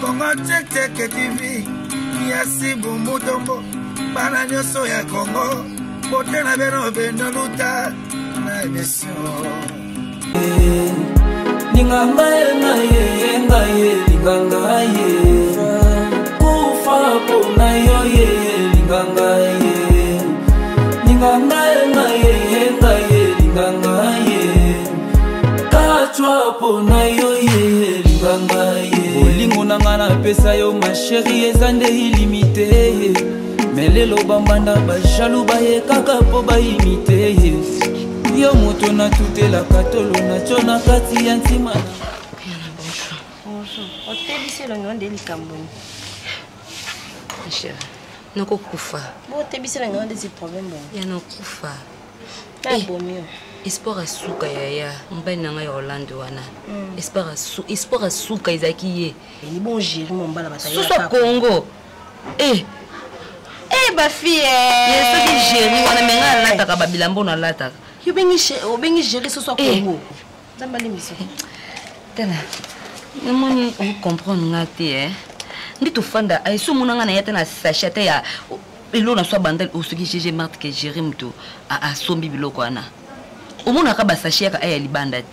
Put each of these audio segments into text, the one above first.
Congo Tchetcheke TV Yasi Bumutombo bana nyonso ya Congo bote na bino bino luta na emission Linga ngai ngai ngai linga ngai kufa mpona yo ye linga ngai linga ngai ngai ngai linga ngai kachwa mpona yo ye linga ngai bolingo na ngai napesa yo ma chérie eza nde illimité me lelo bambanda bajalu baye kaka mpo baimite yo moto natutelaka tolo natyo na kati ya ntima Bonjour. Otebisi elongi wana nde likambo nini? Chérie, nakokufa. Botebisi elongi wana nde ti problème bongo. Ya nakufa. Nabomi yo. Espoir asuka yaya, mobali na ngai ya Hollande wana. Espoir asuka ezalaki ye. Ni bon gérer mon bala bataya. Soso Congo. Eh. Eh ba fille. Ye soki gérer wana me ngai nalataka ba bilamba nalataka. Yo bengi obengi gérer soso Congo. Nzambe alimbisa. Tala. Namoni ocomprendre nga te eh. Nde tofanda esi omona nga na ye ata na sachet ata ya eloko na so abanda soki GG Mart ke gérer moto asombi biloko wana. Omonaka ba sachet yaka aya libanda te.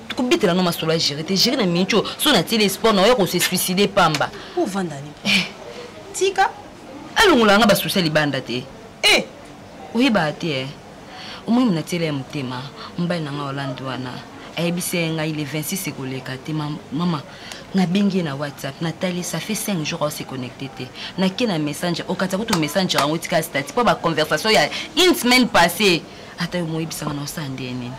Tokobetela no masolo ya gérer te gérer na minute oyo so natieli espoir na oya kose suicider pamba. Ovanda ni. Tika. Alongola nga ba souci ya libanda te. Eh. Oyebaka te eh. Omoni natiela ya motema mobali na nga Hollande wana ayebisi ye ngai le 26 ekoleka te mama nabengi ye na whatsapp natali ça fait 5 jours aose connecté te nake na messenger okatisa kutu messenger yango etika statut mpo baconversation ya une semaine passée ata yo moyebisanga na osala nde nini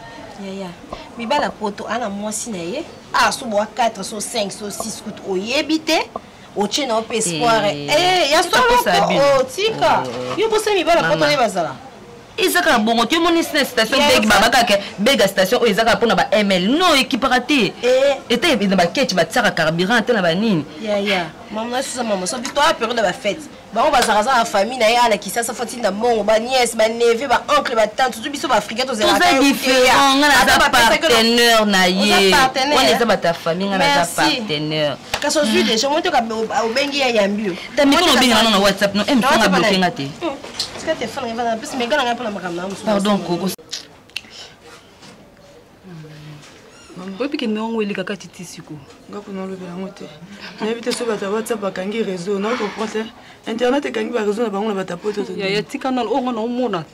yaya mibala poto ana mwasi na ye ah so boa 4 so 5 so 6 kutu oyebi te otie na yo mpe espoir eh, ya solo tika yo bosala mibala poto nde bazala eza kaka bongo te omoni sina station beg babaka ke bega station oyo eza kaka mpona ba ml non ekipaka te ete na baketch batiaka carburant te na banini yaya mama nasusa mama soki toya periode ya bafete bango bazalaka za na famille na ye ala kisasa fo tinda mbongo baniese baneve baoncle batante surtout biso baafricain toza différent nga naza partenaire na ye wana eza bato ya famille nga naza partenaire kasi ozwi deja omoni toka obengi ya yambi yo tamikolo obenga nano na whatsapp no msonga bloke nga te Tika telefone ngai vanda plus mega na ngai mpona makambo na mosusu. Pardon koko. Oyebi ke ndenge yango elekaka ti ti siko. Nga kuna olobela yango te. Nayebi te soki bato ya WhatsApp bakangi réseau na comprendre te. Internet ekangi ba réseau na bango na bato ya poto. Yaya tika nano oyo nga na omona.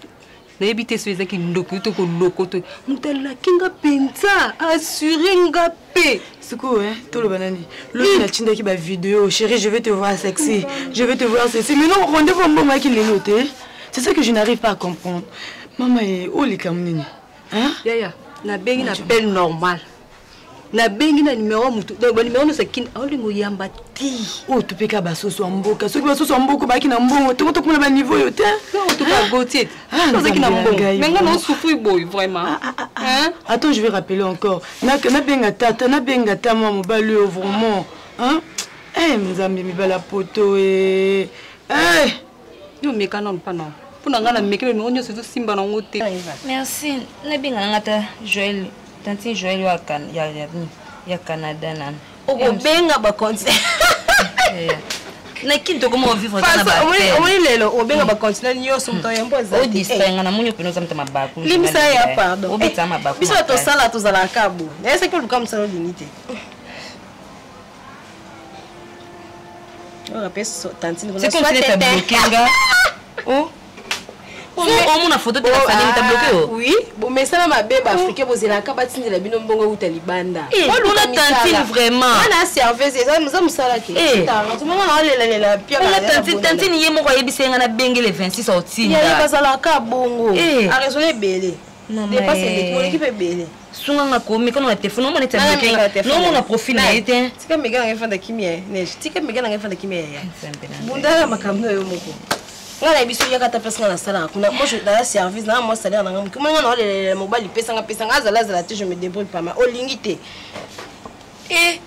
Nayebi te soki eza kindoki to koloko to moto alaki nga mpenza assure nga mpe sikoyo hein, toloba nani lobi natindaki bavideo chéri je vais te voir sexy je vais te voir sexy mais non rendez-vous mbongo ayaki lelo te c'est ça que je n'arrive pas à comprendre mama ye oyo likambo nini hein? Yaya nabengi na appel normal nabengi na numero ya motu donc banumero nyonso akini aolinga oyamba te oyo topeka basoso ya mboka soki basoso ya mboka bayaki na mbongo tongo tokoma na baniveau oyo te otoka gautier ozalaki na mbongo mais nga naosouffrir boye vraiment attends je vais rappeler encore nabenga tata nabenga ta mwa mobali oyo vraiment eh nzambe mibala poto e eh yo meka nanu mpa nao mpo na ngai na meki bameko nyonso ezosimba nango te merci nabenga nanga ta joel tantine joel ya canada nanu okobenga bacontinent na kini tokoma ovivre omoni lelo obenga bacontinent nyonso moto oyembo azodistrenga namoni yo mpena oza moto mabaku limbisa ya pardon obetisa mabaku biso tosala tozalaka bo nayesaki oluka mosala olingi te C'est comme si bloqué nga. Oh. omona foto te basali ta bloqué yo oui bomesana mabe baafricain bozelaka batindela bino mbongo euta libanda mpona tantine vraiment wana serveuse eza mosala te mama na olelalela tantine ye moko ayebisi ye nga nabenge le 26 otinda bazalaka bongo araisonne ebele dépense eleki oleki mpe ebele Sunga nga ko meka na telefone omona ete abloke nga nomona profil na ye te tika meka na ngai fanda kimia neige tika meka na ngai fanda kimia yaya bunda na makambo na yo moko ngai nayebi so yaka ata place ngai nasalaka kuna moi naza service naa mwa salaire na ngai moke omoni ngai naolelelela mobali pesanga pesanga azala azala te je me débrouille pas mal olingi te eh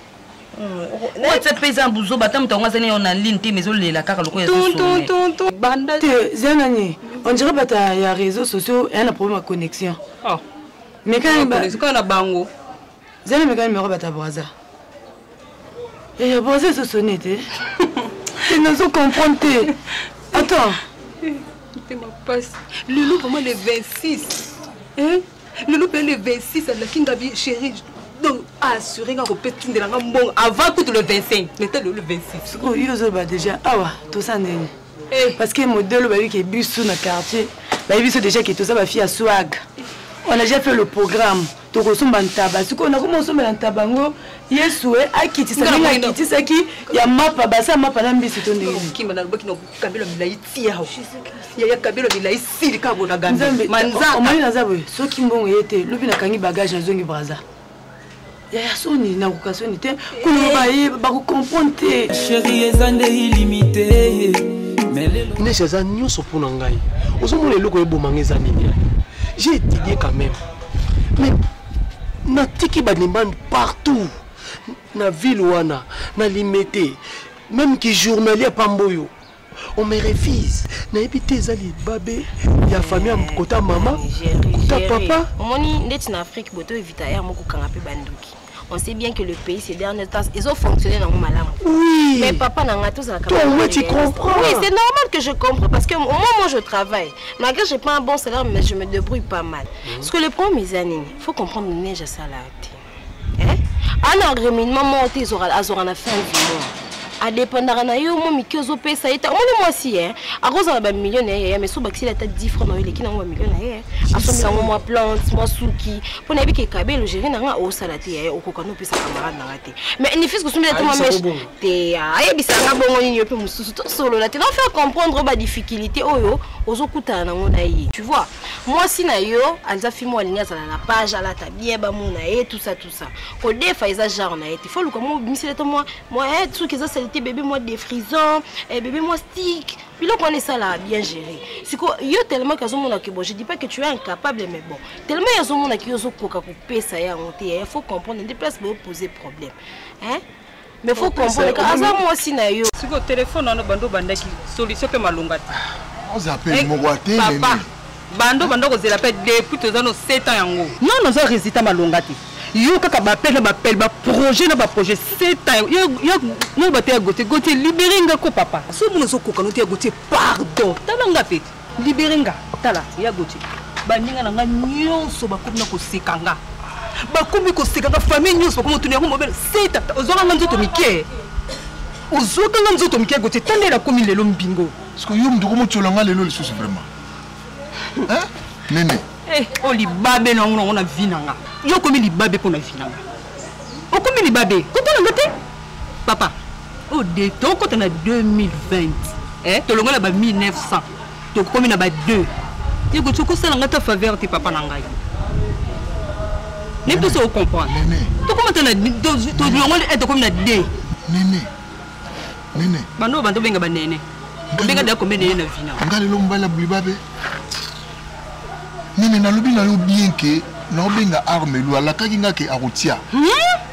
whatsapp mpe eza buzoba ata moto yango azali yo na ligne te mais ezolela kaka lokola banda te eza nani on dirait bato ya réseaux sociaux eya na problème ya connexion mekani na bango zela mekani numéro bato ya braza. Yaya braza ezosone te. Te nazo comprendre te. Attends. Motema pasi. Lelo vraiment le 26. Hein? Lelo mpe le 26 alaki nga bi chérie. Donc assuré nga kopetindela nga mbongo avant kutu le 25. Mais lelo le 26. Sikoyo yo ozoloba déjà awa tosa ndenge. Eh. Parce que modèle bayebi ke biso na quartier bayebi biso déjà ke toza ba fille ya swag. On a déjà fait le programme. Tokosomba ntaba. Sikoyo nakoma osombela ntaba yango Yesu e akitisa ndenge akitisaki ya mapa basa mapa na mbisi to ndenge. Kimba nalobaki na kabelo milai tia awa. Yaya kabelo milai sili kaka bona gambe. Manzaka. Omoni naza boye soki mbongo ye te lobi nakangi bagage nazongi Brazza. Yaya soni nakoka soni te kuna baye bakocomprendre te. Chérie eza nde illimité. Neige aza nyonso mpo na ngai ozomona eloko eboma ngai eza nini j'ai étudié quand même mais natiki bademande partout na ville wana na limete même ki journalier pamboyo on me refuse nayebi te eza libabe ya famille ya kota mama kota papa omoni ndeti na afrique boto evita ya moko kanga mpe bandoki on sait bien que le pays ces derniers temps ils ont fonctionné dans malamu. Oui. Mais papa n'a tous à Toi, ouais, tu comprends. Oui, c'est normal que je comprends parce que au moins moi je travaille. Malgré que j'ai pas un bon salaire mais je me débrouille pas mal. Parce que le problème mes amis, faut comprendre neige à ça là. Hein? Ana agrément monté azora na fin du mois. Adépendaka na yo mwa mike ozopesa ye ta omoni mwasi ye akozala bamilio na ye yaya mais so bakiseli ata 10 franc na yo eleki nango bamilio na ye asombi yango mwa plante mwa suki mpo nayebi ke kabelo gere na nga osala te yaya okoka no opesa camarade na nga te mais nifisi kosombela te mwa meshe te ayebisa nga bongo nini yo mpe mosusu tosolola te na faire comprendre oyo badifficulté oyo ozokutana nango na ye tu vois mwasi na yo aza fi moko alingi azala na page alata bien bamona ye tout ça tout ça kodefa eza genre na ye te fo luka mwa obimisela te mwa mwa eh, soki eza salite bebe mwa defrisant eh, bebe mwa stick biloko wana esalaka bien géré siko yo tellement ke azomona ke bon je dis pas que tu es incapable mais bon tellement ye azomona ke yo ozokoka kopesa ye yango te ya faut comprendre nde place boyo poser problème hein mais faut comprendre ke aza mwasi na yo sikoyo telefone wana bando obandaki solution mpe malonga te oza mpe moko ya te papa bando bando kozela mpe depuis toza no 7 ans yango non naza résultat malonga te yo kaka bapel na bapel baprojet na baprojet 7 ans yo bate ya gotie gotie libere nga ko papa so mona ozokoka no te ya gotie pardon tala nga pete libere nga tala ya gotie baninga na nga nyonso bakomi na koseka nga bakomi koseka nga famille nyonso bakomi otuni yango mobele seta ozwaka nga nzoto mike ozwaka nga nzoto mike gotie tanda nakomi lelo mbingo siko yo moto okomotyola nga lelo lisusu vraiment Hein? Nene. Eh, o libabe na ngo na vie na nga. Yo komi libabe mpo na vie na nga. Okomi libabe, kotala nga te. Papa, o de tokota na 2020. Eh, tolongola ba 1900. Tokomi na ba 2. Yego tokosala nga ta faveur te papa na ngai. Ne biso o comprendre. Nene. Tokoma ta na tolongoli eh tokomi na 2. Nene. Nene. Bando bando benga ba nene. Obenga da combien nene na vie na. Nga lelo mobali ya libabe. Nene nalobi na yo bien ke naobenga armelu alakaki nga ke akotia.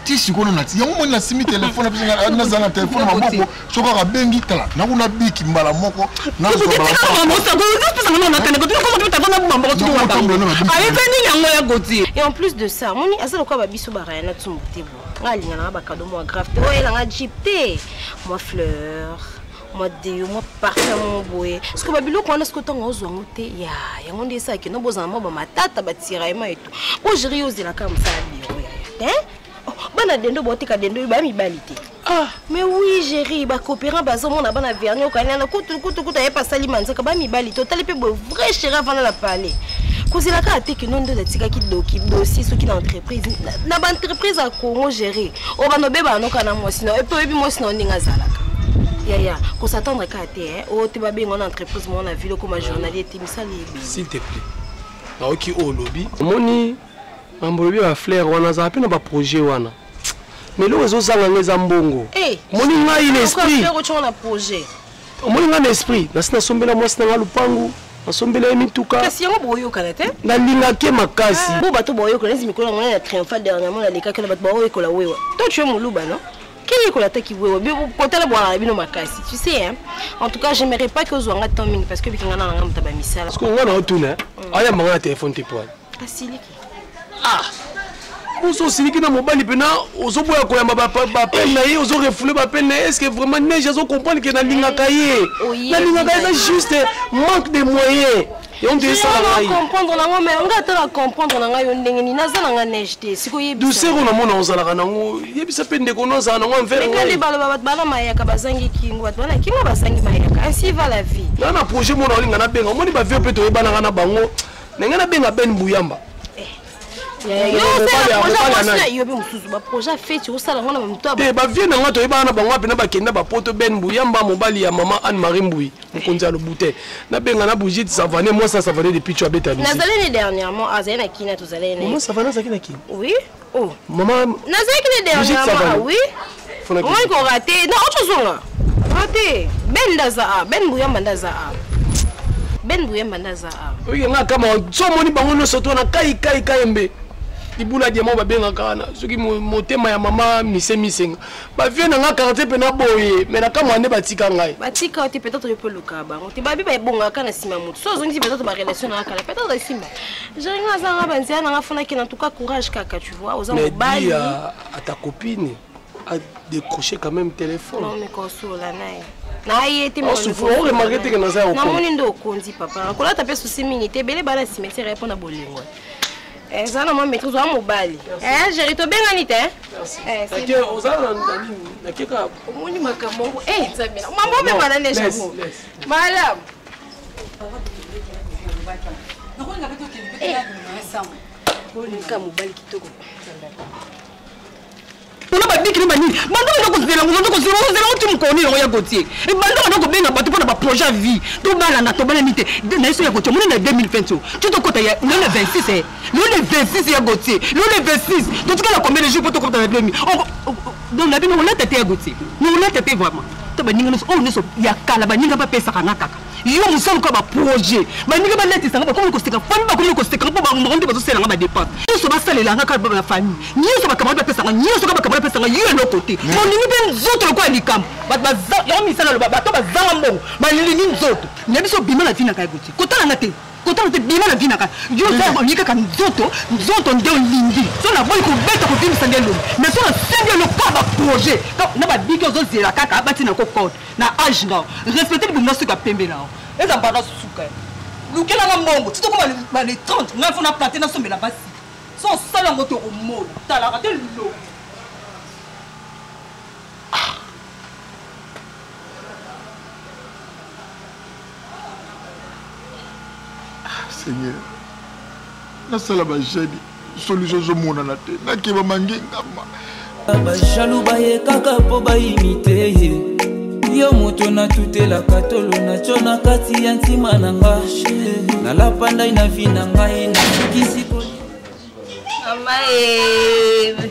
Ti sikoyo na yango moni nasimi telefone apesi nga nazala na telefone na maboko soki kaka abengi tala nakuna biki mbala moko Et en plus de ça, moni aza lokola ba biso ba Rayana Tsumbu te bo. Nga alinga nanga ba cadeau mwa grave te. Oyela nga jeep te. Mwa fleur, mwa deo, mwa parfum mwa boye. Parce que ba biloko wana soki ntango ozwa yango te, ya yango nde esalaki no bozala mwa ba matata ba tiraillement et tout. Bo gérer yo ozela kaka mosala bureau ya ya. Hein? Oh, bana dendo boteka dendo ba mibali te. Ah. Mais oui, Géry, ba coopérant bazomona bana verni okanana kutu kutu kutu ayepa sali manzaka ba mibali totali pe bo vrai chéri avanda na palais. Kozela kaka te ke no nde natikaki doki dossier soki na entreprise na ba entreprise ya Congo Géry oyo bando obebaka noka na mwasi na epe oyebi mwasi na yo ndenge azalaka yaya kosatendre kaka te eh. oyo te babenga na entreprise moko na ville okoma journalier te misala ebele s'il te plaît nayoki oyo olobi omoni mambo olobi ya bafleur wana azala mpe na baprojet wana mais eloko ezozanga nga eza mbongo omoni ngai na esprit omoni ngai na esprit nasi nasombela mwasi na ngai lupangu nasombela ye mituka kasi yango boyokana te nalingaki ye makasi bo bato boyokola neti mikolo yango na triomphal dernièrement nalekaki na bato baoyekola wewa to tu es moluba non keyekola ata kiwewa kotala bwaka na bino makasi tu sais hein en tout cas j'aimerais pas que ozwa nga temps mingi parce que bikinga na nanga moto ya bamisala parce que nga na otuna ayamba nga na telefone te poani asiliki ah. Poso osiliki na mobali mpena ozoboya koyamba bapene na ye, ozorefoule bapene na ye. Est ce que vraiment Neige azocomprendre ke nalingaka ye? Nalingaka ye, eza juste manque de moyen yango nde esala ngai. Comprendre nango, mais nga ata na comprendre na ngai yo ndenge nini naza na nga Neige te sikoyo. Douceur oyo namona ozalaka nango, yebisa mpe ndeko no azala nango envers ngai. Baloba bato bana mayaka bazangi kingo, bato bana kingo bazangi mayaka, ainsi va la vie. Na na projet mona olinga nabenga, omoni bavie mpe toyebanaka na bango, ndenge nabenga Ben Mbuyamba. Yo mpe mosusu baprojet feti osala ngo na bamoto te, bavie na nga toyebana na bango apena bakenda bapoto. Ben Mbuyamba, mobali ya mama Anne Marie Mbui, mokonzi ya Lobute. Nabenga na Brigitte Savane, mwasi ya Savane de Picho, abeta. Nazali ne dernièrement, azali na Kina, tozali ne mama Savane azalaki na Kina. Oui, oh mama. Nazalaki ne dernièrement, oui. Omoni korate na otozonga rate. Ben ndaza a Ben Mbuyamba, ndaza a Ben Mbuyamba, ndaza a. Oyo nga kama so omoni bango nyonso to na kai kai kayembe libula diamant babengaka wana, soki motema ya mama mise misenga bavie na nga quartier mpe na boye, me na kamwa nde batika ngai. Batika te, peut-être yo mpe olukaka bango te, babi babongaka na nsima motu so ozongisi peut-être barelation na nga kala, peut-être esimba. Jeringa aza nga banzela na nga funaki. En tout cas, courage kaka, tu vois, oza mobali. Mais à ta copine a décroché quand même téléphone. Non, mais kosola na ye na ye te. Oremarke te ke naza ya namoni nde okonzi papa kolata mpe susi mingi te, ebele bana cimetière ye mpona bolingo eza na mwa maîtrise oya mobali. Géri, tobengani te. Omoni makambo yango, Nzambe mambo omema na neige yango malamu. Ka mobali kitoko. Mpona babikini banini, banda banda kozela ngo, kozela kozela ngo ti mokolo yango ya Gautier. Ebanda banda kobenga bato mpona baprojet ya vie, tobalana tobalani te na yeso ya Gautier. Omoni na 2020 o ti tokota ya lelo le 26, lelo le 26 ya Gautier, lelo le 26 totikala combien de jours mpo tokota na 2000? Donc na bino olata te ya Gautier, olata te vraiment to baninga nyonso oyo nyonso ya kala, baninga bapesaka nga kaka yo mosala ka baprojet, baninga balatisanga, bakomi koseka famille, bakomi koseka mpo bango nde bazosalelanga badepense nyonso, basalelanga kaka na famille nyonso, bakamara bapesanga nyonso kaka, bakamara bapesanga yo eloko te. Bolingi mpe nzoto lokola likambo yango misala loba bato bazanga mbongo balingi nzoto na biso. Bima na vi na ngai, Gautier, kotalanga te, kotala te, bima na vi na ngai. Yo olingi kaka nzoto, nzoto nde olingi. So naboyi kobeta kovimbisa nde elongi, mais so nasengi eloko baprojet na babiki, ozozela kaka batina ko code na age na respecte libumu na suka pembe na eza mbanda suka. Lukelanga mbongo ti tokoma le 30, ngai fo na plante nasombela basi. So osala yango tokomona talaka te lo. Seigneur, nasala bajedi, solution ezomonana te, nakeba mangengama. Bajalu baye kaka mpo baimite ye. Yo moto natutelaka tolo natyo na kati ya ntima na nga, nalapa ndai na vi na ngai, nasukisi. Mama e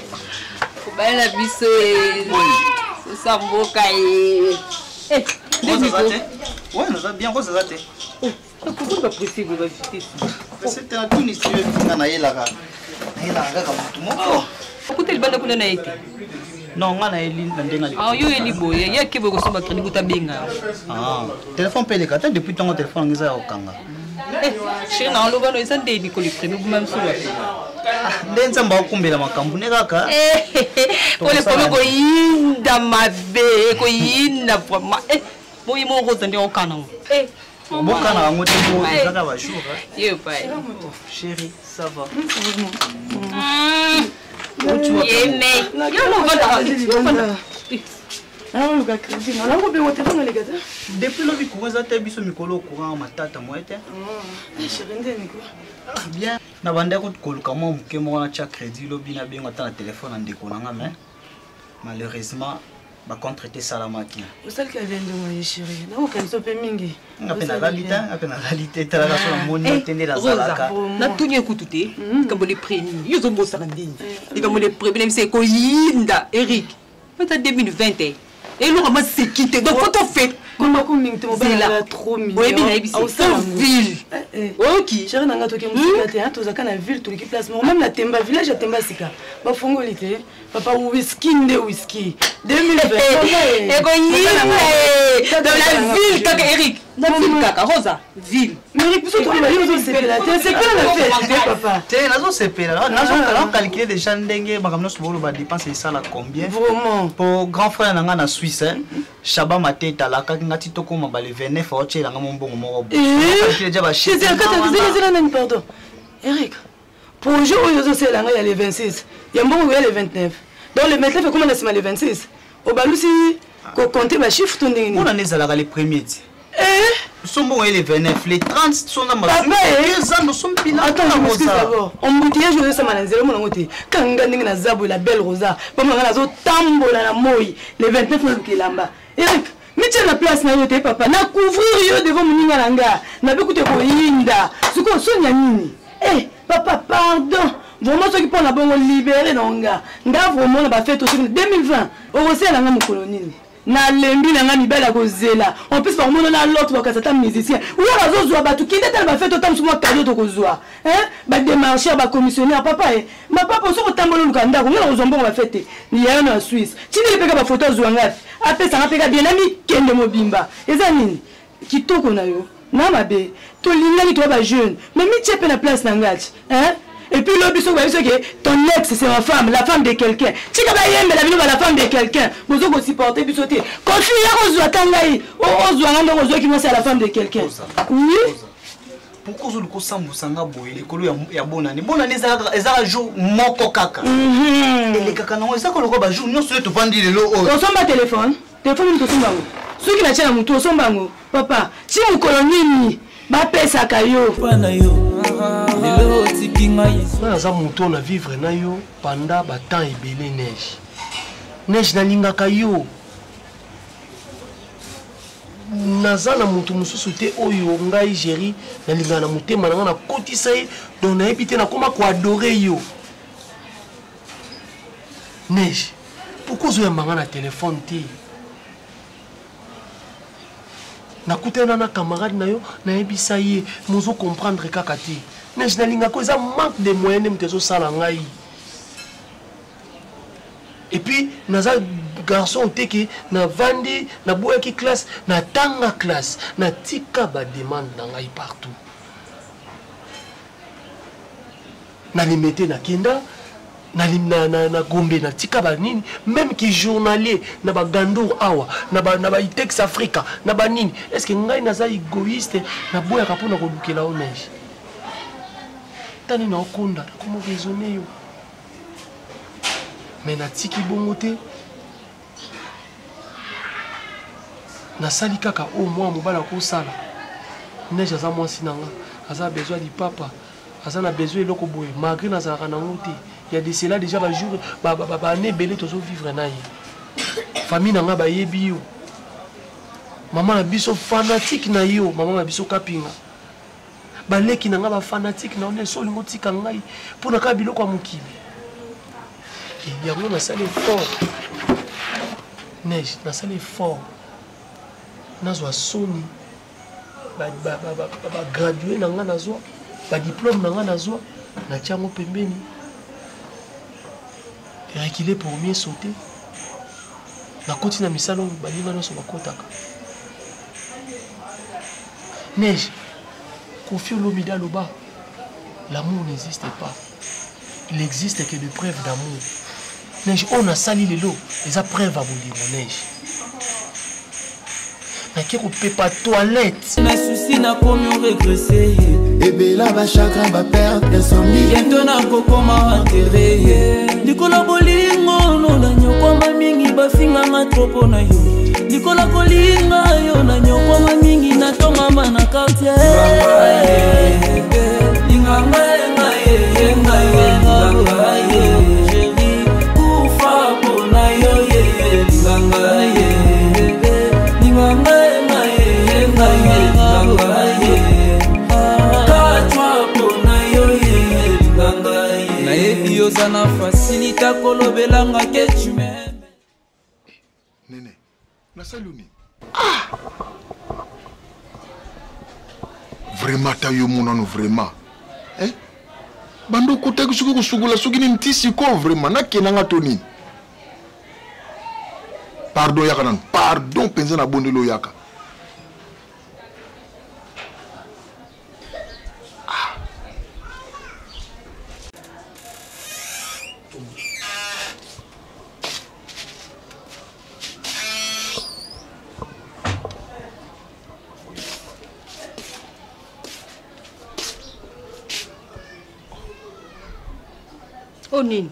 kobala na biso e sosa mboka e. Naza bien, kozaza te. Pourquoi bapresse boye, bavitesse? Presse te, natuni si yo nga nayelaka, nayelaka kaka motu moko. Okuta libanda kuna na ye te. Non, nga nayeli na ndenge. Yo oyeli boye, ye ake boye kosomba crédit, kuta benga. Telefone mpe eleka te depuis ntongo, telefone yango eza ya kokanga. Chéri na oloba no eza nde likolo premier buma mosusu wapi? Nde Nzambe akumbela makambo nde kaka. Pole pole koyinda mabe, ekoyinda vraiment. Boye moko oza nde okana ngo. Bokana yango te po ezaka bajour. Ye pai. Chéri, ça va? Ye me yo no vanda. Naoluka crédit, nalango bengo telefone aleka te. Depuis lobi courant eza te, biso mikolo courant matata moye te. Chéri, nde niko. Bien, na bandaki koluka mwa moke moko natya crédit lobi, nabengo ata na telefone na ndeko na nga, mais malheureusement bacontre te esalamaki. Osalika bien ndongo ye, chéri, nakokanisa mpe mingi. Nga mpe nalali te, nga mpe nalali te, talaka so namoni te nde nazalaka. Natuni ekutu te likambo le premier, yo ozobosaka ndini likambo le premier na biso ekoyinda Eric ata 2020 eloko maseki te, donc faut tofe. Mako mingi te, mobali trop mignon. Oyebi nayebi ville. Oyoki chéri na nga, toke mosika te, tozalaka na ville, toleki place moko même na Temba, village ya Temba sika bafongoli te, papa whisky nde whisky 2020. Ekoyinda. La ville kaka Eric, na ville kaka Rosa, ville. Mais biso toloba yo ozosepela te, sepela na fete te papa. Te, nazosepela, nazocalcule déjà ndenge makambo nyonso boloba, dépense esala combien. Vraiment. Po grand frère na nga na Suisse, Shaba Mateta, alakaki nga ti tokóma ba le 29, aotiela nga mombongo moko. Calcule déjà bachiffre. Zela nani, pardon Eric, projet oyo ozosala ngai ya le 26, ya mbongo ya le 29, donc le 29 ekóma na nsima le 26, obalusi kocompte bachiffre to ndenge nini? Mpona nde ezalaka le premier ti so mbongo ye le 29, le 30 so na ezando so. Attends, je m'excuse d'abord. Embouteillage oyo osama na nzela, omona yango te. Kanga ndenge naza boye, la belle Rosa pamona nga nazotambola na moi le 29, naluka elamba. Eric, mitia na place na yo te papa, na couvrir yo devant moninga na nga, nabe kutu koyinda. Sikoyo soni ya nini? Eh papa, pardon, vraiment soki mpo na bongo libéré na nga, nga vraiment na bafete soki na 2020 okosala nga mokolo nini? Nalembi na nga mibali ya kozela. En plus bakomona na l'autre, bakasa ata musicien oyo bazozwa bato kende ata na bafete, ota mosu mwa cadeau tokozwa badémarcheur, bacommissionnaire. Papa e mapapa, soki otambola oluka ndako, nga na kozwa mbongo bafete yayo na Suisse, tindeli mpeka bafoto azwa nga, apesanga mpeka bien na mikende mobimba. Eza nini kitoko na yo na mabe? Tolingani, toya bajeune, mais mitie mpe na place na nga ti, hein? Et puis lobi soki bayebi soki ton ex c'est ma femme, la femme de quelqu'un, tika bayembela bino ba la femme de quelqu'un, bozo kosupporte biso te. Kofi ya kozwa ata ngai, ozwa nga ndenge ozwaki mwasi ya la femme de quelqu'un, oui. Pourquoi ozoluka osambusa nga boye likolo ya bonane? Bonane ezalaka jour moko kaka, elekaka nango, eza koloka bajour nyonso oyo tovandi lelo oyo. Osomba telefone, telefone nini tosomba yango? Soki natia na motu, osomba yango papa, ti mokolo nini bapesaka yo? Na yo lelo otiki ngai. Nga naza moto oyo na vivre na yo pendant batemps ebele. Neige, Neige, nalingaka yo, naza na moto mosusu te oyo ngai Géri nalingaka na motema na ngai, nakotisa ye. Donc nayebi te, nakoma koadore yo. Neige, pourquoi ozoyamba nga na telefone te? Nakutana na camarade na yo, nayebisa ye, mozo comprendre kaka te. Neige, nalingaka, eza manque de moyen nde moto ezosala ngai. Et puis naza garçon te ke navandi, naboyaki classe, natanga classe, natika bademande na ngai partout. Na Limete nakenda, na Gombe natika banini, même ki journalier na bagandour awa, na baitex Africa, na banini. Est ce que ngai naza égoïste? Naboyaka mpona kolukela yo. Neige, tani naokonda, nakomo raisonne yo, mais natiki bongo te. Nasali kaka oyo mwana mobali akosala. Neige aza mwasi na nga, aza besoin lipapa, aza na besoin eloko boye, malgré nazalaka nango te. Ya de cela déjà bajour, baane ebele tozovivre na ye. Famille na nga bayebi yo, mama na biso fanatique na yo, mama na biso Kapinga, baleki na nga bafanatike na yo. Nde olingi otika ngai mpo na kaka biloko ya mokili yango? Nasali effort, Neige, nasali effort, nazwa soni bagradue na nga, nazwa badiplome na nga, nazwa, natia yango pembeni, reculer pour mieux sauter. Nakoti na misala oyo baninga nyonso bakotaka. Neige, Kofi Olomide aloba: l'amour n'existe pas, il existe que de preuves d'amour. Neige, oyo nasali lelo eza preuve ya bolingo. Neige, nake kopepa toilette. Na susi nakomi oregrese. Ebela bachagrin, baperte insomnie. Bientôt nakokoma enterre likolo bolingo no. Nanyokwama mingi, bafinganga trop mpo na yo. Likolo kolinga yo, nanyokwama mingi, natongama na quartier. Linganga ngai, ngai linganga ye, kufa mpo na yo ye. Linganga ye, linganga ngai, ngai linganga ye, katwa mpo na yo ye. Linganga ye, nayebi oza na facilité kolobelanga ke tu m'aimes. Nene, nasali yo nini? Vraiment, ata yo monano vraiment, eh? Bando okotaki soki kosukola soki nini ti sikoyo, vraiment nakendanga to nini? Pardon, yaka nanu, pardon mpenza, nabondeli oyaka. Oyo nini?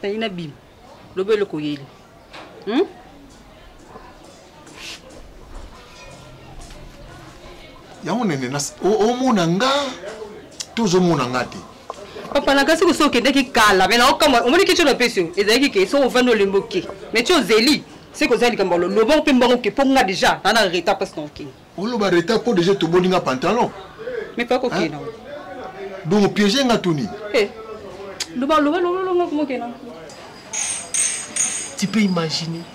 Nalingi nabima. Loba eloko oyeli. Yango nene omona nga to ozomona nga te. Papa na kasi koso okendaki kala me naokamwa omoni kiti oyo napesi yo ezalaki ke soki ovandi olembi oke mais ti ozeli seke oza likambo ya loloba mpe mbongo oke mpo nga deja naa na retard mpasi na okende. Oloba retard mpo deja toboli nga pantalon. Mais pa kokende. Donc piège nga to nini? Eh. Loba loba loba loba komokenda. Tu peux imaginer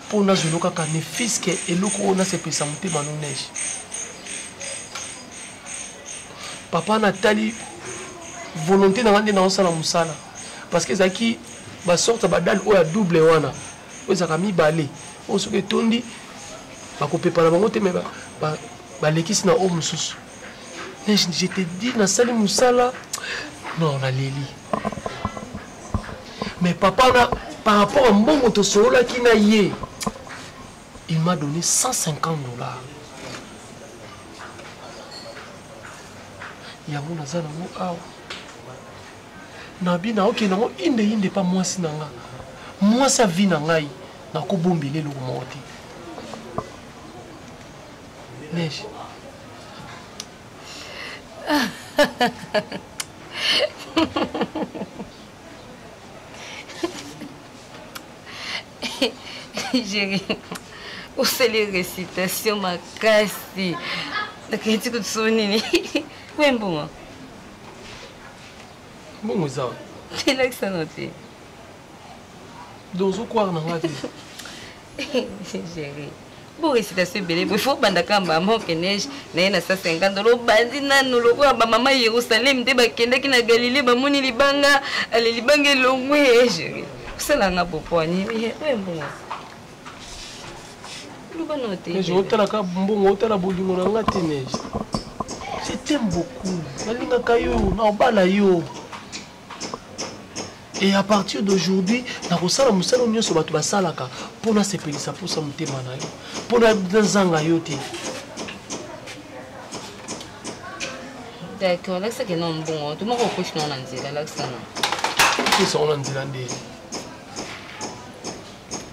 mpo nazwelo kaka ne fiske eloko oyo nasepelisa motema no neige. Papa natali volonté na nga nde naosala mosala parce que ezalaki basorte ya badale oyo ya double wana oyo ezalaka mibale oyo soki etondi bakopepa na bango te me balekisi na oyo mosusu. Neige, je te dis, nasali mosala non naleli. Mais papa na par rapport à mbongo tosololaki na ye, il m'a donné 150 $. Yango naza nango awa. Nabi naokende yango inde inde pa mwasi na nga. Mwasi ya vie na ngai nakobombela eloko moko te. Neige. Jerry, osali récitation makasi. Nakati kutu nini? We mbongo. Mbongo eza wapi? Elakisa no te. Donc ozokwara na nga te. Jerry. Bo récitation ebele boye fo obanda kaka mama okeneige na ye na 150 dola obandi nanu lokola bamama Yerusalem nde bakendaki na Galilée bamoni libanga ale libanga elongwe. Jerry, osalanga bopoani oyo mbongo loba no te. Neige, otalaka mbongo, otala bolingo na nga te. Neige, je t'aime beaucoup, nalingaka yo, naobala yo. Et à partir d'aujourd'hui, nakosala mosala nyonso bato basalaka mpo nasepelisa mposa motema na yo, mpo nazanga yo te. D'accord, lakisaki no mbongo to moko okosi nao na nzela, lakisa no. Okesa ngo na nzela nde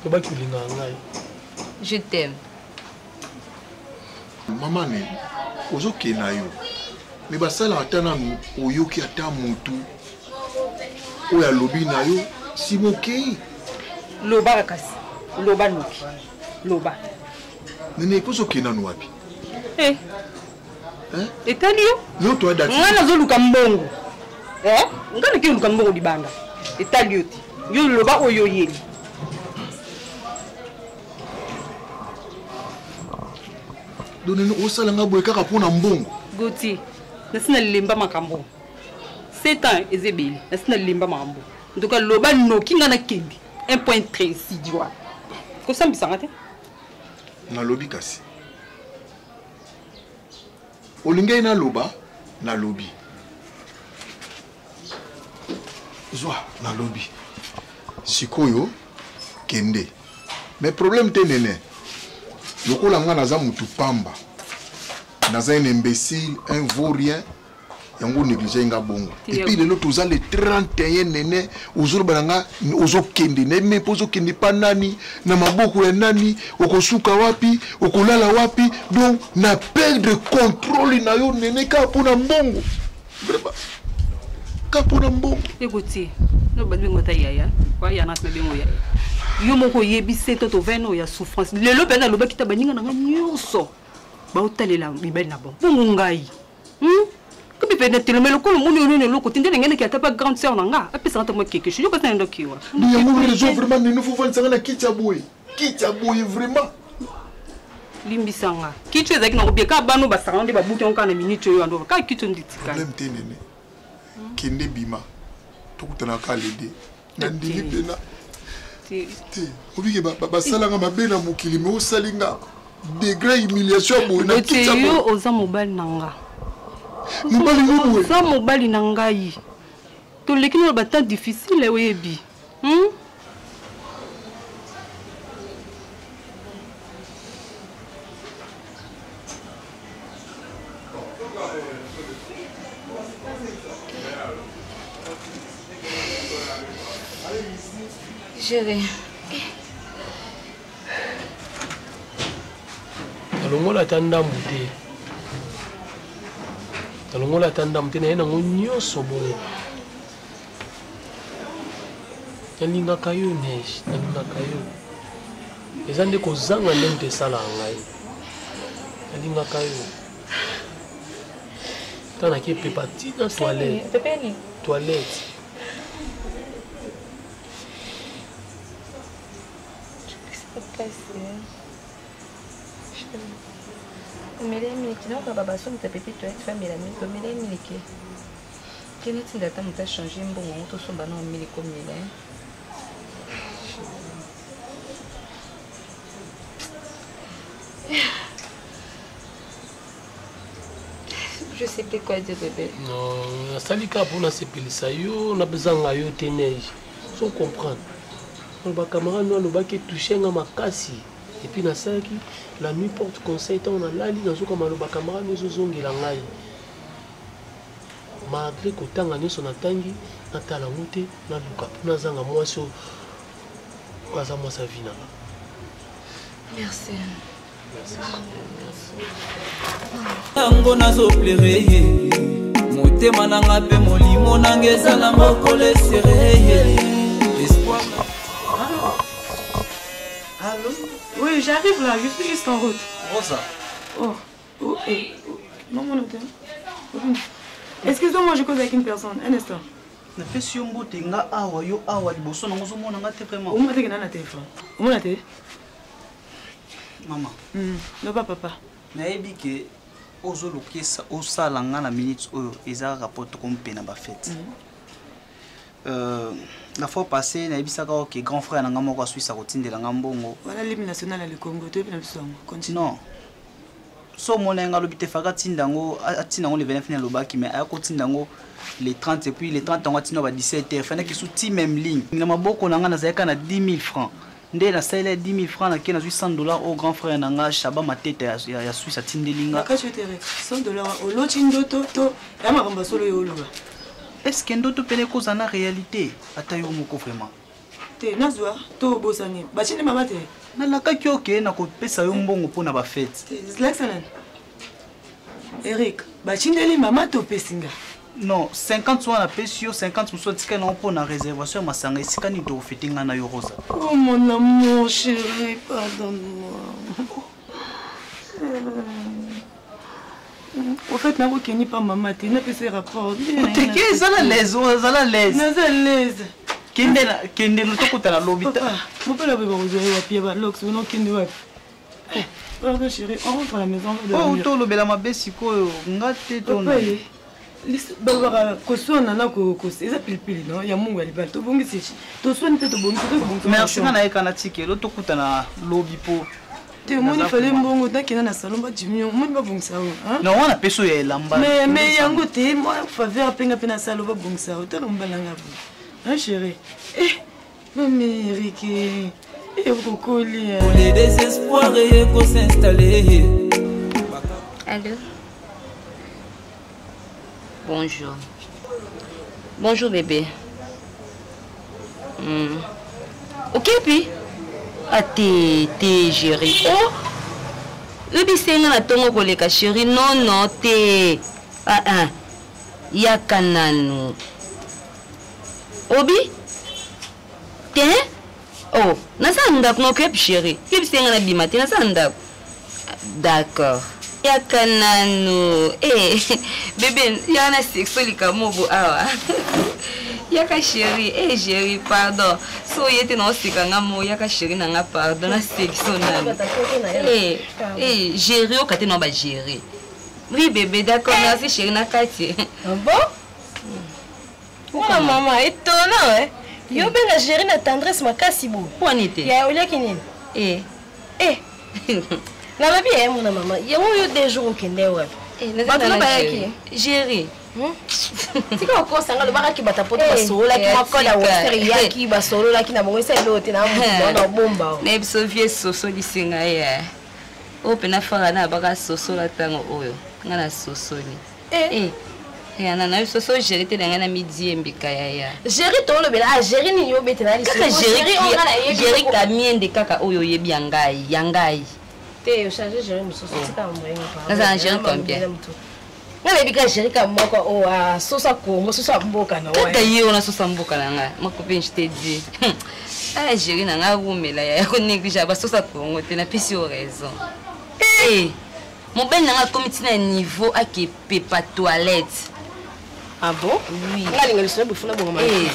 lobaki olingaka ngai. Je t'aime. Mama ne ozokende na yo me basalaka ata nanu oyoki ata motu oyo alobi na yo nsima okei. Lobaka kasi, loba noki, loba. Nene mposo okende nanu wapi? Eh. Etali yo. Yo to adati. Nga nazoluka mbongo. Eh? Nga nake luka mbongo libanda. Etali yo te. Yo loba oyo oyeli. Donc nene osala nga boye kaka mpo na mbongo. Gauthier, nasi nalemba makambo. 7 ans eza ebele, nasi nalemba makambo. En tout cas, loba noki nga nakende. Un point précis, dis-moi. Kosambisanga te. Nalobi kasi. Olingaki naloba, nalobi. Zwa, nalobi. Sikoyo, kende. Mais problème te nene. Lokola nga naza mutu pamba. Naza un imbécile, un vaurien. Yango négligé nga bongo. Et puis lelo toza le 31 nene, ozoloba na nga ozokende na me mpo ozokende pa nani, na maboko ya nani, okosuka wapi, okolala wapi. Donc na perdre contrôle na yo nene kaka mpona mbongo. Vraiment. Kaka mpona mbongo. Écoutez, no babengo ata yaya, wa yana na bengo yaya. Yo moko oyebi se to tovai no ya souffrance. Lelo mpenza alobaki ta baninga na nga nyonso baotalela mibali na bango. Bongo ngai. Komi mpe na teleme lokola omoni oyo nini eloko te nde na ngai naki ata pa grande sœur na nga apesaka ata mwa quelque chose. Yo kasi na ndoki wa. Ni yango raison vraiment nini fo vandisanga na kiti ya boye. Kiti ya boye vraiment. Limbisanga. Kiti ezalaki nango bien kaka bano basaka nde babuki yango kaka na minute oyo ando kaka kiti nde etikali. Problème te nene. Kende bima. Tokutana kaka le deux. Nandimi mpena. Te. Obike basalanga mabe na mokili mais osali nga degré humiliation ya boye na kiti ya boye. Yo oza mobali na nga. Mobali yo boye. Oza mobali na ngai. Toleki na ba temps difficile oyebi. Chérie. Nalongola ata ndambu te. Nalongola ata ndambu te, naye nango nyonso bongo. Nalingaka yo Neige, nalingaka yo. Eza nde kozanga nde moto esalaka ngai. Nalingaka yo. Ntango nake pepa tina toilette. Toilette. Omela miliki nayoka babasomisa pepe toilette famela miliki omela miliki Kende tinda ata moto achange mbongo yango tosomba nao miliki omela. Je sais plus quoi dire bébé. Non, nasali kaka mpo nasepelisa yo, nazanga yo te neige. So comprendre. Ba camarade no alobaki touche nga makasi. Et puis nasalaki la nuit porte conseil ntango nalali nazoka maloba camarade no ezozongela ngai. Malgré kotanga nyonso natangi, natala yango te, naluka mpo nazanga mwasi oyo aza mwasi ya vie na nga. Merci. Yango nazoplere ye motema na nga mpe molimo nanga eza na mokolo esere ye espoir. Allô? Oui, j'arrive là, je suis juste en route. Rosa. Oh, oh, eh, oh. Non, mon hôtel. Excusez-moi, je cause avec une personne. Un instant. Napesi yo mbote nga awa yo awa liboso nango ozomona nga te vraiment. Omona te kenda na téléphone. Omona te? Mama. Loba papa. Nayebi ke ozolukisa osala nga na minute oyo eza kaka po tokompe na bafete. La fois passée nayebisaka oke grand frère na nga moko aswisa kotindela nga mbongo. Wana l'hymne national ya Congo toyebi na biso yango. Continue. Non. So omona ye nga alobi te faka atinda yango atinda yango le 29 alobaki mais aya kotinda yango le 30 et puis le 30 yango atinda ba 17 heures fandaki su ti même ligne na maboko na nga nazalaki na 10 000 francs nde nasaleli ya 10 000 francs nake nazwi 100 dollars oyo grand frère na nga Shaba Mateta ya Suisse atindeli nga. Nakati yo te 100 dollars oloti ndoto to ya makambo ya solo yo oloba. Est ce que ndoto pene ekozala na réalité ata yo moko vraiment? Te nazwa to obosani batindi mama te. Nalakaki oke nakopesa yo mbongo mpo na bafete. Lakisa nani? Eric, batindeli mama to opesi nga? Non, 50 wana napesi yo 50 mosusu atikali nango mpo na réservation ya masanga esika nini tokofete nga na yo Rosa. Oh mon amour chéri, pardonne-moi. Au fait, nakokeni pa mama te, napesa rapport. Oteke ezala l'aise, ozala l'aise. Naza l'aise. Kende na kende tokutana lobi. Papa, mopela boye bakozwa ye wapi ya balox, ona okende wapi? Eh, pardon chéri, on rentre à la maison. Oh, tolobela mabe sikoyo, nga te to na. Balobaka koswana na eza pilipili no ya mungu ya libala tobongisi toswani mpe tobongisi tobongisi. Merci nga nayeka na tikelo tokutana lobi po te omoni fale mbongo nakenda na salon badimi omoni babongisa yo. Non wana peso ya elamba. Mais yango te mwa faveur apenga mpe na salon babongisa yo tala mobalanga bo hein chéri. Eh mami Eric ekokoli. Le désespoir eye kosinstalle. Allô? Bonjour. Bonjour bébé. Ok puis ah te te chérie. Oh oyebi nga na ntongo koleka chérie. Non non te. Ah ah. Yaka nanu. Obi? Te? Oh, naza na ndako na okebi chérie. Yebisa nga na bima te naza na ndako. D'accord. Yaka nanu. Eh, bébé, yaka na sexo likamobo awa. Yaka chérie, eh chérie, pardon. So yete na oseka nga mo, yaka chérie na nga pardon na sexo nanu. Eh, eh, gérer okate na ba gérer. Oui bébé, d'accord, merci chérie na kati. Ah bon? Mwana mama, étonnant hein. Yo benga gérer na tendresse makasi bo. Pwani te. Ya oliaki nini? Eh. Eh. Nalobi ye mwana mama, yango yo deux jours okende wapi? Bato no bayaki. Gérer. Tika okosa nga lobakaki bato poto basololaki moko na wester eyaki basololaki na bango esa eloko te na motu na bomba. Na biso vie sosolisi ngai ye. Oyo mpena fara na baka sosola ntango oyo nga na sosoli. Eh. Yana na biso so géri te na ngai na midiembika yaya. Géri tolobela ah géri nini obetela liso. Kaka géri géri kamiende kaka oyo oyebi ya ngai ya ngai. Te ochange géri mosusu oh. Tika moyenga pa. Naza na géri combien? Nga nayebi kaka géri ka moko oyo ah, soso ya Congo soso ya mboka na kaka ye wana soso ya mboka na ngai ma copine je te dis. Ah géri na ngai awumela yaya ko néglige ba soso ya Congo te napesi yo raison. Eh. Hey. Mobali na nga akomi ti na niveau ake pepa toilette. Ah bon? Oui. Nga linga lisolo bifuna bongo ma. Eh.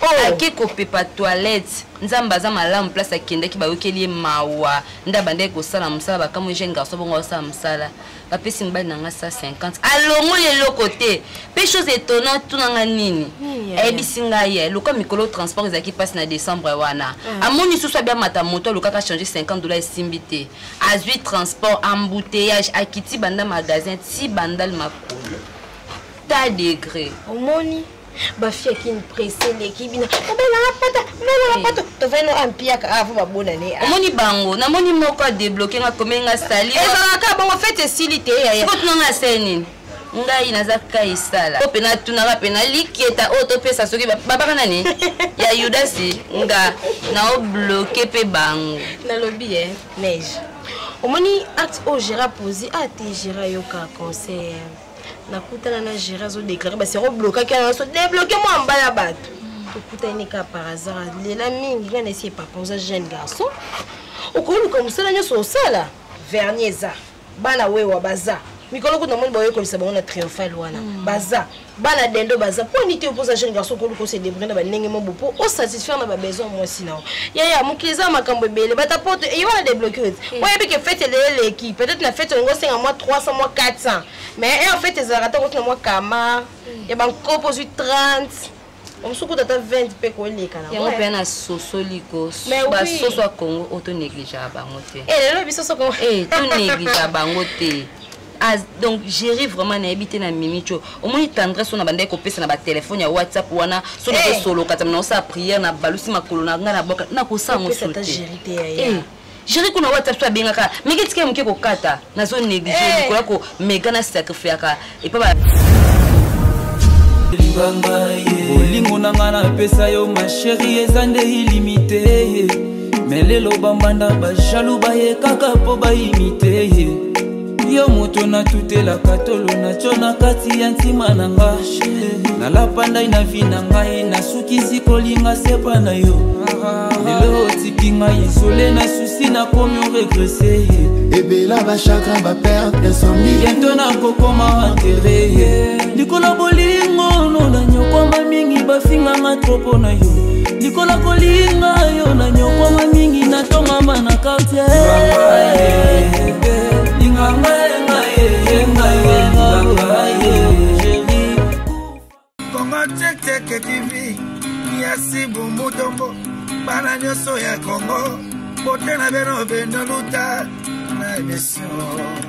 Oh. Ake kopepa toilette. Nzambe aza malamu place akendaki bayokeli ye mawa. Nde abandaki kosala mosala bakamwi jeune garçon bongo asala mosala. Bapesi mobali na nga 150. Alongoli eloko te. Pe chose étonnante tuna nga nini? Ayebisi ngai ye loka mikolo transport ezalaki mpasi na décembre wana. Ah. Amoni susu abiamata moto alukaka changer 50 dollars esimbi te. Azui transport embouteillage akiti banda magasin ti bandal makolo ta degre. Omoni bafi ya kini presse eleki bino obelanga pata obelanga pata tovandi no ampiaka avo babonane omoni bango namoni moko adebloke nga komi nga sali ezalaka bongo fete esili te yaya siko tuna nga asali nini ngai naza kaisala oyo pena atunaka pena liketa oyo topesa soki babaka nani ya yudasi nga naobloke mpe bango nalobi e neige omoni acte oyo gera posi a te gera yoka conseil nakutana na gera azodeklare basi yango blokaki wana so debloke mwa mbala bato tokutani kaka par hasard lela mingi ngai naesi papa oza jeune garçon okoluka mosala nyonso osala verni eza bana wewa baza mikolo kutu namoni bayekolisa bango na triomphal wana mm. baza bana dendo baza mpo nini te opoza jeune garçon koluka ose débrouille na bandenge mobo mpo osatisfaire na babesoin mwasi na yo yaya mokili eza makambo ebele bata poto eye wana débloqué oti mm. oyebi ke fete eleleki peut-être na fete olingi osenga mwa 300 mwa 400 mais heure fete ezalaka ntango otina mwa kama mm. ya bankopo ozwi 30 mosusu kuta ata 20 mpe koleka na yango mpe na sosoli ko basoso ya congo oyo tonegligeaka bango te eh, lelo biso soko eh, tonegligeaka bango te ah, donc géri vraiment nayebi te na mimi tio omoni tendresse oyo na bandaki kopesa na batelefone ya whatsapp wana so nazosoloka tama naosala prière na balusi makolo na ngai na boka nakosala mosusu te Jerry kuna WhatsApp so abengaka meke tika moke kokata nazo néglige eh. likolo ya komega na sacrifiaka epa ba bolingo na ngai napesa yo masheri eza nde ilimite me lelo bambanda bajalu baye kaka mpo baimite yo moto natutelaka tolo natyo na kati ya ntima na nga nalapa ndai na vi na ngai nasukisi kolinga sepa na yo lelo otiki ngai isole na susi nakomi oregrese ebela bachagrin baperte insomnie biento nakokoma enterre likolo bolingo no nanyokwama mingi bafinganga tropo na yo likolo kolinga yo nanyokwama mingi natongama na quartier Kongo Tchek TV Yasi Bumutombo bana nyonso ya Kongo bote na bino bino luta na emission.